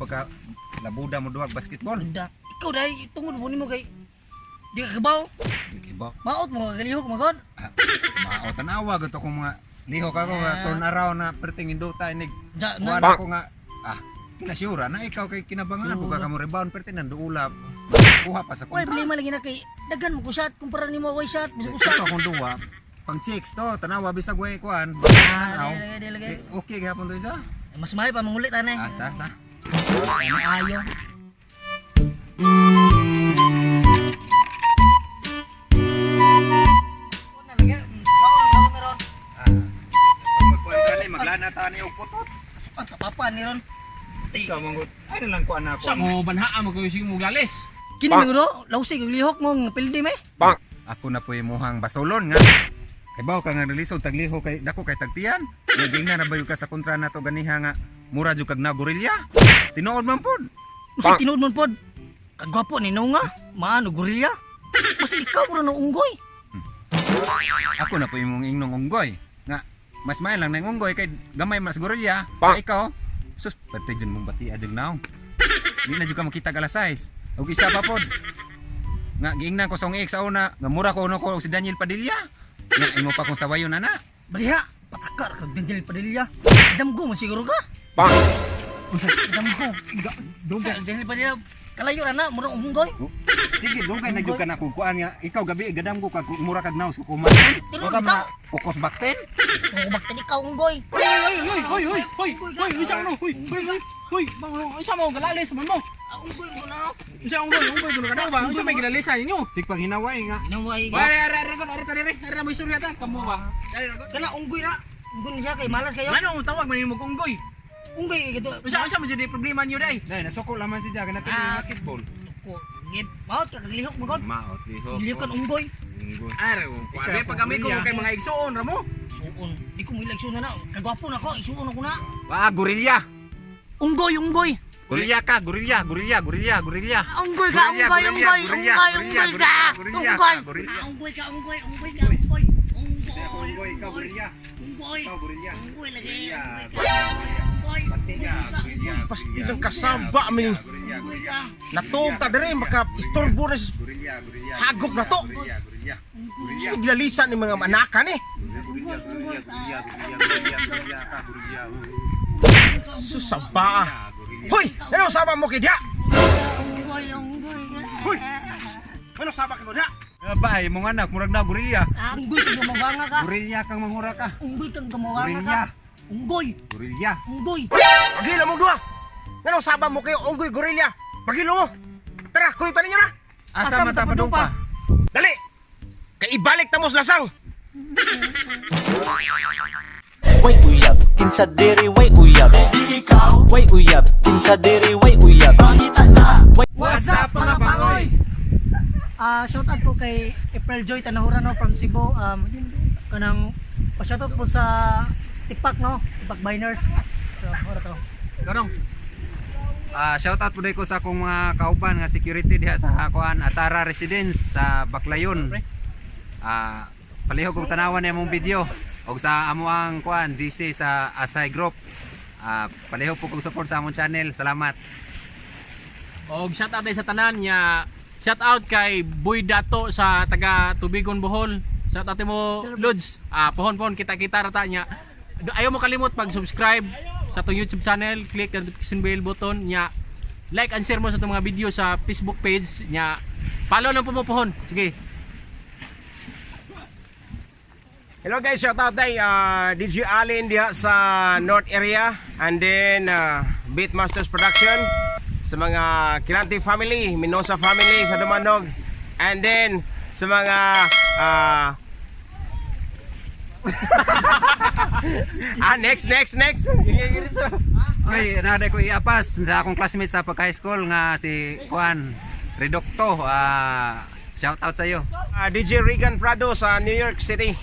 pagka labuda mo duwag basketball. Bunda. Ikaw dai tungod mo nimo kay di ka kabaw. Di kay ba? Maot mo kagalihok magod. Ah, mao tanawa gud akong mga lihok ako nga turn around na perting induta inig. Ja, Kuan na. ako nga ah kinasyura na ikaw kay kinabangan buka ka mo rebound perting nanduulap. Kuha pa sa Way kontra. problema lagi na kay daghan mo ko shot kumpara nimo way shot bisag usa. Ito akong duwa pang chicks to tanawa bisag way kuan. Ah, Tanaw. lagi, lagi, lagi. Eh, okay gihapon to dyan. Mas maayo pa mangulit ane. Ah, ta ta. Maayo. Ah. Pag magkuan ka ni maglana ta ni og putot. Ang kapapa ni ron. Ikaw manggod. Ay na lang kuan ako. Sa mo banhaa mo kayo sige mo lalis. Kini mo do, lawsi kag lihok mo nga pildi me. Ako na po imuhang basolon nga. Kay baw ka nga nalisod tagliho kay dako kay tagtiyan. Naging na nabayo ka sa kontra nato ganiha nga mura jud kag na gorilya. Tinuod man pod. Usa tinuod man pod. Kagwapo ni no nga, maano gorilla. Mas ikaw mo na unggoy. Ako na po imong ingnong unggoy. Nga mas may lang nang unggoy kay gamay mas gorilya. Kay ikaw sus perte jud mong bati ajud naong. Di na jud ka makita alas size. Og isa pa pod. Nga giingnan ko sa akong ex sa una nga mura ko no ko og si Daniel Padilla. Nga imo pa kong sawayon ana. Bariha, patakar kag Daniel Padilla. Damgo mo siguro ka. Damgo. Dugay. Daniel Padilla kalayo ra na murang unggoy. Oh, sige, dugay na jud ka na kung kuan nga ikaw gabi gadam ko kag mura kag naos ko kumain. Tinuod Baka ikaw. ma ukos bakten. Kung bakit ikaw unggoy. Hoy hoy hoy hoy hoy hoy hoy unsa ano? Hoy hoy hoy hoy bang unsa mo galalis man mo? Ah, unggoy mo na. Unsa unggoy unggoy kuno kadaw ba? Unsa may gilalisa ninyo? Sig panghinaway nga. Inaway. Wala ara ara ara ara ara ara mo istorya ta kamo ba? Dali ra Kana unggoy na. Unggoy ni siya kay malas kayo. Ngano tawag man nimo unggoy? Unggoy kay to. Unsa unsa man jud problema niyo dai? Dai nasuko laman si Jaga na Ah. basketball. Ko, ngit. Maot ka kaglihok mo god. Maot liho. Lihok kan unggoy. Unggoy. Ara ko Ikaw, pag kami ko gorilla. kay mga igsuon ra mo. Suon. Di ko mo na na. Kagwapo na ko, isuon ako na. Wa gorilya. Unggoy, unggoy. Gorilya ka, gorilya, gorilya, gorilya, gorilya. Unggoy ka, Gorilla, unggoy, gorilla, unggoy, gorilla, unggoy, gorilla, unggoy ka. gorilla, Unggoy. gorilla. Ah, unggoy ka, unggoy, unggoy ka, unggoy. Unggoy. Unggoy, ikaw gorilya. Unggoy. Ikaw gorilya. Unggoy lagi. Gorilla, Unggoy ka. Unggoy. Patiga, gorilya. Pastig ang kasaba, min. Gorilya, gorilya. Natong ta dire maka istorbo na sa Gorilya, gorilya. Hagop na to. Gorilya, gorilya. Gorilya. Gilalisan ni mga anakan eh. Gorilya, gorilya, gorilya, gorilya, gorilya ka, gorilya. Susaba. Hoy, ano saba mo kay diya? Unggoy, unggoy. Hoy. Ano saba kay mo diya? Ba, ay mong anak murag na gorilya. Ah, unggoy kang gumawanga ka. Gorilya kang manghura ka. Unggoy kang gumawanga ka. Gorilya. Unggoy. Gorilya. Unggoy. Pagilo mo duha. Ano saba mo kayo unggoy gorilla? Pagilo mo. Tara, kuyutan ninyo na. Asa man ta padung pa? Dali. Kay ibalik ta mo sa lasang. Way uyab, kinsa diri way uyab. Way uyab, kinsa diri way uyab. What's up mga pangoy? Ah, shout out po kay April Joy Tanahura no from Cebu. Kanang pa-shout out po sa Tipak no, Tipak Biners. So, ora to. Ganong. Ah, shout out po ko sa akong mga kauban nga security diha sa kuan Atara Residence sa Baclayon. Ah, palihog kong tanawan na imong video og sa amo ang kuan GC sa Asay Group. Ah, palihog po kong support sa among channel. Salamat. Og shout out sa tanan nya. Shout out kay Boy Dato sa taga Tubigon Bohol. Shout out mo Lods. Ah, pohon pohon kita-kita ra ta nya. Ayaw mo kalimot pag-subscribe sa atong YouTube channel, click the notification bell button nya. Like and share mo sa atong mga video sa Facebook page nya. Follow lang po mo pohon. Sige. Hello guys, shout out day DJ Allen diha sa North area and then Beatmasters Production sa mga Kirante family, Minosa family sa Dumanog and then sa mga next next next. Oy, naaday ko iapas sa akong classmate sa pag high school nga si kuan Redocto. Ah, shout out sa iyo. DJ Regan Prado sa New York City.